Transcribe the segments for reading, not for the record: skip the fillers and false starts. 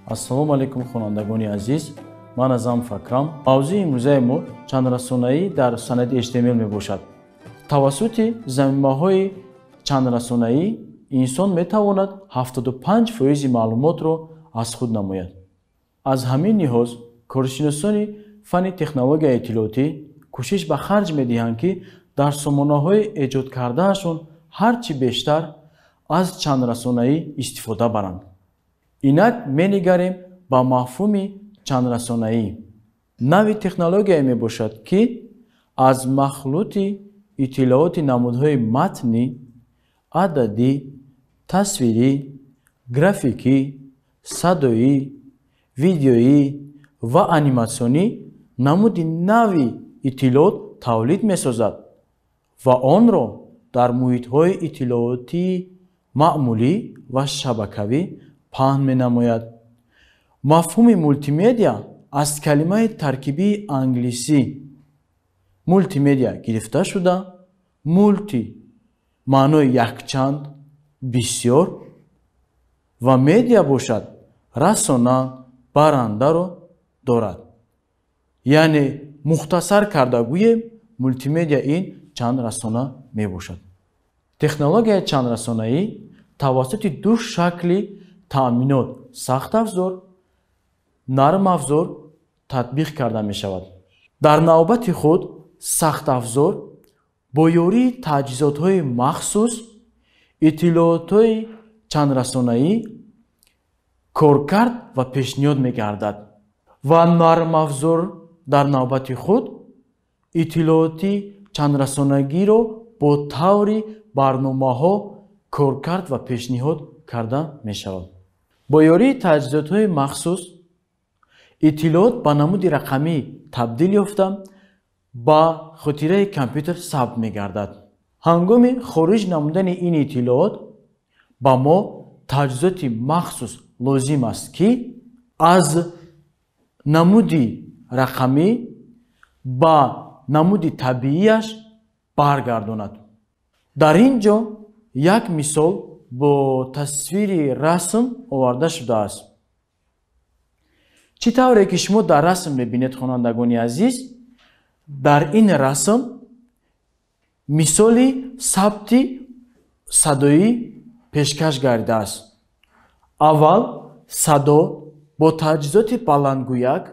Ассалому алайкум, хонандагони азиз. Ман Азам Факрам. Мавзӯи имрӯзаи мо чандрасонаӣ дар санади HTML мебошад. Тавассути замимаҳои чандрасонаӣ инсон метавонад 75 фоизи маълумотро аз худ намояд. Аз ҳамин лиҳоз коршиносони фанни технологияи иттилоотӣ кӯшиш ба харҷ медиҳанд, ки дар сомонаҳои эҷодкардаашон ҳар чӣ бештар аз чандрасонаӣ истифода баранд. Инак менигарем ба мафҳуми чандрасонаӣ. Нави технологияе мебошад, ки аз махлути иттилооти намудҳои матнӣ, ададӣ, тасвирӣ, графикӣ, садоӣ, видеоӣ ва аниматсионӣ намуди нави иттилоот тавлид месозад ва онро дар муҳитҳои иттилоотии маъмулӣ ва шабакавӣ паҳн менамояд. Мафҳуми мултимедиа аз калимаи таркибии англисӣ multimedia гирифта шуда, multi маънои якчанд, бисёр ва медиа бошад, расона, барандаро дорад. Яъне мухтасар карда гӯем, мултимедиа ин чанд расона мебошад. Технологияи чандрасонаӣ тавассути ду шакли таъминот: сахтафзор, нармафзор татбиқ карда мешавад. Дар навбати худ сахтафзор бо ёрии таҷҳизотҳои махсус иттилоотҳои чандрасонаӣ коркард ва пешниҳод мегардад ва нармафзор дар навбати худ иттилооти чандрасонагиро бо таври барномаҳо коркард ва пешниҳод карда мешавад. Бо ёрии таҷҳизотҳои махсус иттилоот ба намуди рақамӣ табдил ёфта, ба хотираи компютер сабт мегардад. Ҳангоми хориҷ намудани ин иттилоот ба мо таҷҳизоти махсус лозим аст, ки аз намуди рақамӣ ба намуди табиияш баргардонад. Дар ин ҷо як мисол бо тасвири расм оварда шудааст. Чӣ тавре ки шумо дар расм мебинед, хонандагони азиз, дар ин расм мисоли сабти садоӣ пешкаш гардидааст. Аввал садо бо таҷҳизоти баландгӯяк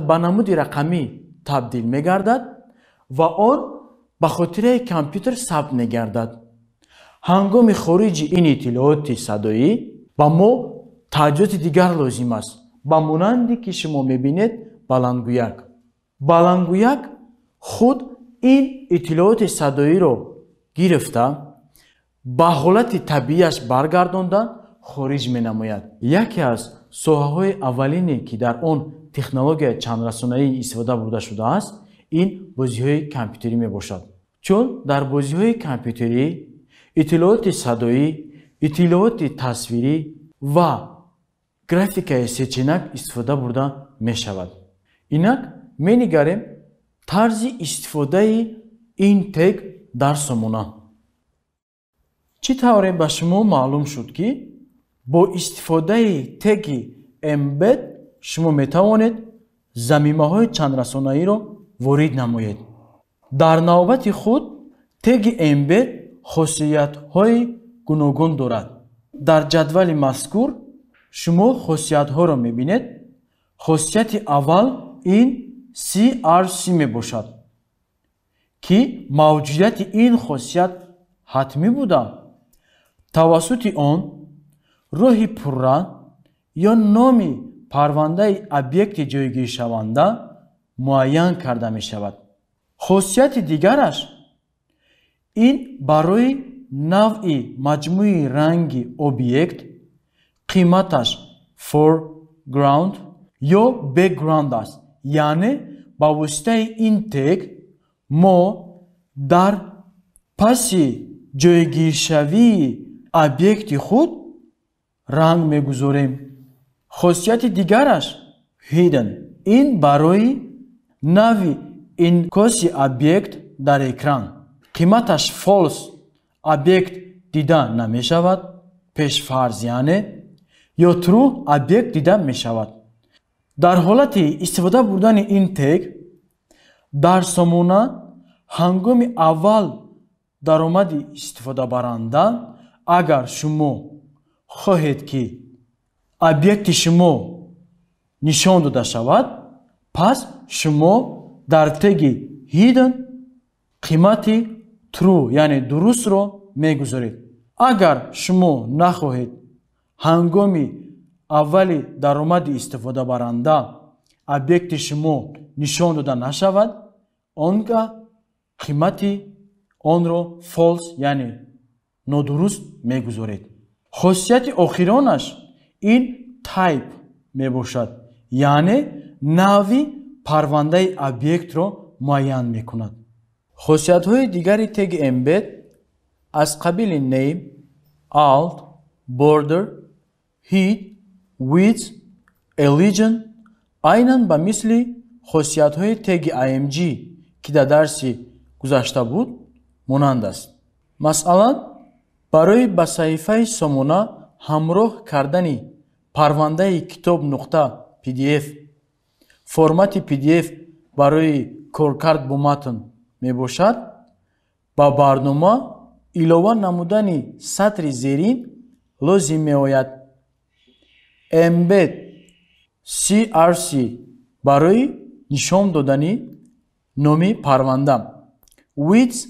ба намуди рақамӣ табдил мегардад ва он ба хотираи компютер сабт мегардад. Ҳангоми хориҷи ин иттилооти садоӣ ба мо таҷҳизоти дигар лозим аст, ба монанде ки шумо мебинед, баландгӯяк. Баландгӯяк худ ин иттилооти садоиро гирифта, ба ҳолати табиияш баргардонда, хориҷ менамояд. Яке аз соҳаҳои аввалине, ки дар он технологияи чандрасонаӣ истифода бурда шудааст, ин бозиҳои компютерӣ мебошад, чун дар бозиҳои компютерӣ иттилооти садоӣ, иттилооти тасвирӣ ва графикаи сечинак истифода бурда мешавад. Инак менигарем тарзи истифодаи ин тег дар сомона. Чӣ тавре ба шумо маълум шуд, ки бо истифодаи теги embed шумо метавонед замимаҳои чандрасонаиро ворид намоед. Дар навбати худ теги embed хосиятҳои гуногун дорад. Дар ҷадвали мазкур шумо хосиятҳоро мебинед. Хосияти аввал ин src мебошад, ки мавҷудияти ин хосият ҳатмӣ буда, тавассути он роҳи пурра ё номи парвандаи объекти ҷойгиршаванда муайян карда мешавад. Хосияти дигараш ин барои навъи маҷмӯи ранги объект, қиматаш foreground ё background аст. Яъне ба воситаи ин тег мо дар паси ҷойгиршавии объекти худ ранг мегузорем. Хосияти дигараш hidden, ин барои нави инъикоси объект дар экран, қиматаш false, объект дида намешавад пешфарз, яъне ё true объект дида мешавад. Дар ҳолати истифода бурдани ин тег дар сомона ҳангоми аввал даромади истифодабаранда, агар шумо хоҳед, ки объекти шумо нишон дода шавад, пас шумо дар теги hidden қимати true, яъне дурустро мегузоред. Агар шумо нахоҳед ҳангоми аввали даромади истифодабаранда объекти шумо нишон дода нашавад, он гаҳ қимати онро false, яъне нодуруст мегузоред. Хосияти охиронаш ин type мебошад, яъне нави парвандаи объектро муайян мекунад. Хосиятҳои дигари теги embed аз қабили name, alt, border, height, width, align айнан ба мисли хосиятҳои теги img, ки дар дарси гузашта буд, монанд аст. Масалан, барои ба саҳифаи сомона ҳамроҳ кардани парвандаи китоб нуқта pdf, формати pdf барои коркард бо матн мебошад, ба барнома илова намудани сатри зерин лозим меояд: embed src барои нишон додани номи парванда, width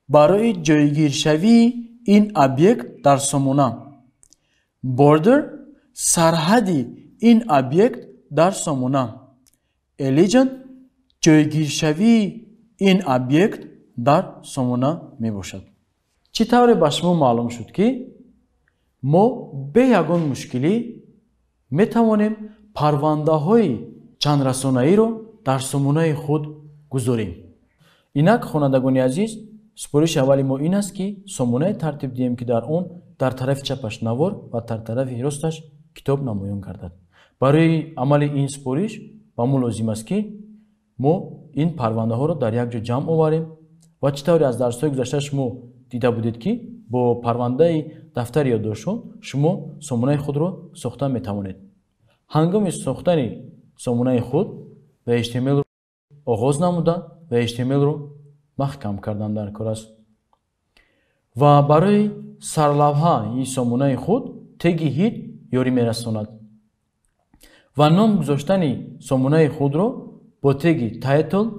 барои ҷойгиршавии ин объект дар сомона, border сарҳади ин объект дар сомона, align ҷойгиршавии ин объект дар сомона мебошад. Чӣ тавре ба шумо маълум шуд, ки мо бе ягон мушкилӣ метавонем парвандаҳои чандрасонаиро дар сомонаи худ гузорем. Инак, хонандагони азиз, супориши аввали мо ин аст, ки сомонае тартиб диҳем, ки дар он дар тарафи чапаш навор ва дар тарафи росташ китоб намоён гардад. Барои амали ин супориш ба мо лозим аст, ки мо ин парвандаҳоро дар як ҷо ҷамъ оварем. Ва чӣ тавре аз дарсҳои гузашта шумо дида будед, ки бо парвандаи дафтари ёддоштҳо шумо сомонаи худро сохта метавонед. Ҳангоми сохтани сомонаи худ ва HTML оғоз намуда ва HTML-ро маҳкам кардан дар кор аст. Ва барои сарлавҳаи сомонаи худ теги head ёрӣ мерасонад ва ном гузоштани сомонаи худро бо теги title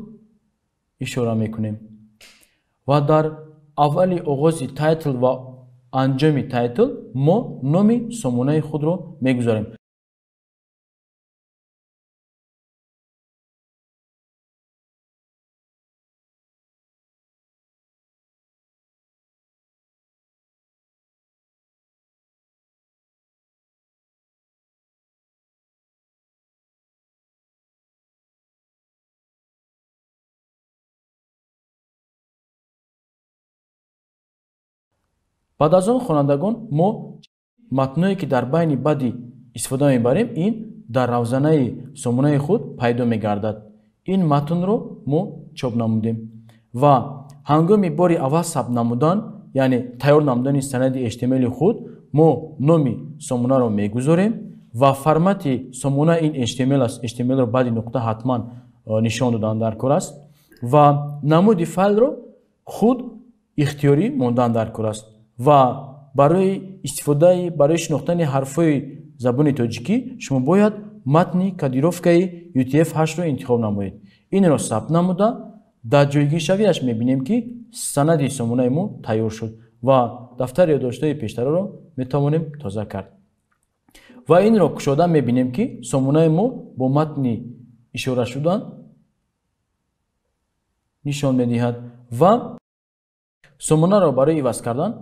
ишора мекунем. Ва дар аввали оғози title ва анҷоми title мо номи сомонаи худро мегузорем. Баъд аз он, хонандагон, мо матное, ки дар байни body истифода мебарем, ин дар равзанаи сомонаи худ пайдо мегардад. Ин матнро мо чоп намудем ва ҳангоми бори аввал сабт намудан, яъне тайёр намудани санади HTML худ, мо номи сомонаро мегузорем ва формати сомона ин HTML аст. HTML-ро баъди нуқта ҳатман нишон додан дар кор аст ва намуди файлро худ ихтиёрӣ мондан дар кор аст. Ва барои истифодаи, барои шинохтани ҳарфҳои забони тоҷикӣ шумо бояд матни кодировкаи UTF-8-ро интихоб намоед. Инро сабт намуда дар ҷойгиршавиаш мебинем, ки санади сомонаи мо тайёр шуд ва дафтари ёддоштҳои пештараро метавонем тоза кард. Ва инро кушода мебинем, ки сомонаи мо бо матни ишора шудан нишон медиҳад. Ва сомонаро барои иваз кардан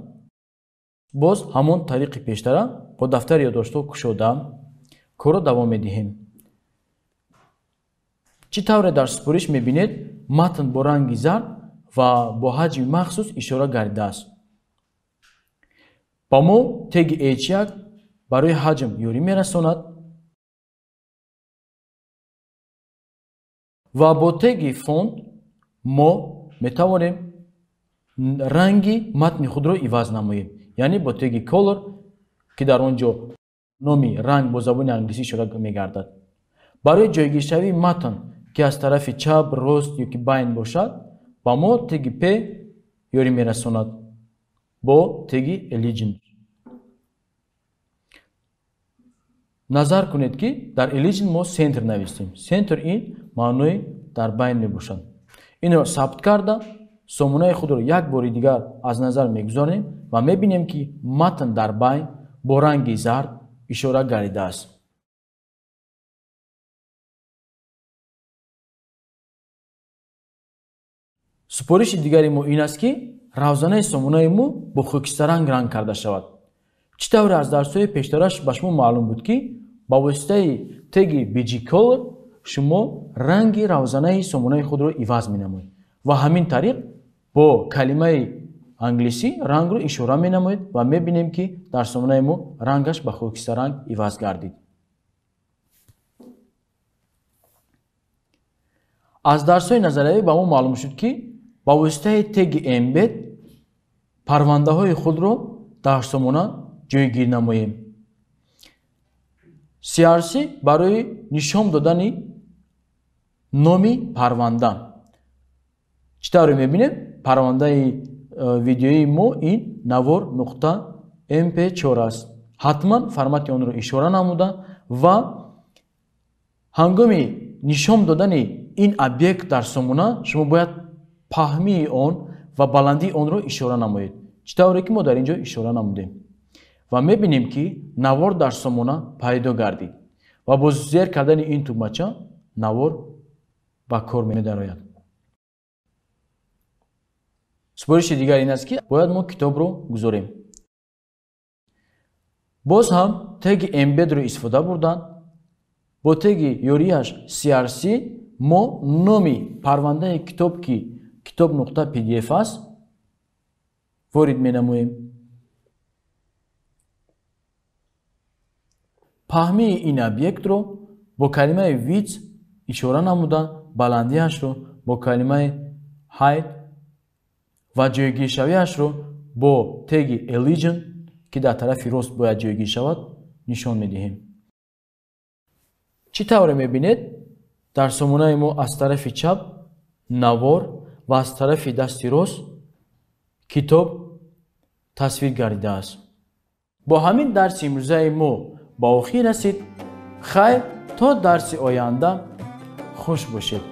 боз ҳамон тариқи пештара бо дафтари ёддоштҳо кушода корро давом медиҳем. Чӣ тавре дар супориш мебинед, матн бо ранги зард ва бо ҳаҷми махсус ишора гардидааст. Ба мо теги h1 барои ҳаҷм ёрӣ мерасонад ва бо теги font мо метавонем ранги матни худро иваз намоем, яъне бо теги color, ки дар он ҷо Номи ранг бо забони англисӣ ишора мегардад. Барои ҷойгиршавии матн, ки аз тарафи чап, рост ё ки байн бошад, ба мо теги P ёрӣ мерасонад бо теги Align. Назар кунед, ки дар Align мо центр навистем. Центр ин маънои дар байн мебошад. Инро сабт карда, сомонаи худро як бори дигар аз назар мегузорем ва мебинем, ки матн дар байн бо ранги зард ишора гардидааст. Супориши дигари мо ин аст, ки равзанаи сомонаи мо бо хокистаранг ранг карда шавад. Чӣ тавре аз дарсҳои пештараш ба шумо маълум буд, ки ба воситаи теги BG Color шумо ранги равзанаи сомонаи худро иваз менамоед ва ҳамин тариқ бо калимаи англисӣ рангро ишора менамоед ва мебинем, ки дар сомонаи мо рангаш ба хокистаранг иваз гардид. Аз дарсҳои назариявӣ ба мо маълум шуд, ки ба воситаи теги embed парвандаҳои худро дар сомона ҷойгир намоем. CRC барои нишон додани номи парванда. Чӣ тавре мебинем, парвандаи видеои мо ин навор нуқта mp4 аст. Ҳатман формати онро ишора намуда ва ҳангоми нишон додани ин объект дар сомона шумо бояд паҳмии он ва баландии онро ишора намоед. Чӣ тавре ки мо дар ин ҷо ишора намудем. Ва мебинем, ки навор дар сомона пайдо гардид ва бо зер кардани ин тугмача навор ба кор медарояд. Супориши дигар ин аст, ки бояд мо китобро гузорем. Боз ҳам теги embed-ро истифода бурдан, бо теги ёрияш CRC мо номи парвандаи китоб, ки китоб нуқта PDF аст, ворид менамоем. Паҳмии ин объектро бо калимаи width ишора намуда, баландиашро бо калимаи height ва ҷойгиршавиашро бо теги Align, ки дар тарафи рост бояд ҷойгир шавад, нишон медиҳем. Чӣ тавре мебинед, дар сомонаи мо аз тарафи чап навор ва аз тарафи дасти рост китоб тасвир гардидааст. Бо ҳамин дарси имрӯзаи мо ба охир расид. Хайр, то дарси оянда хуш бошед.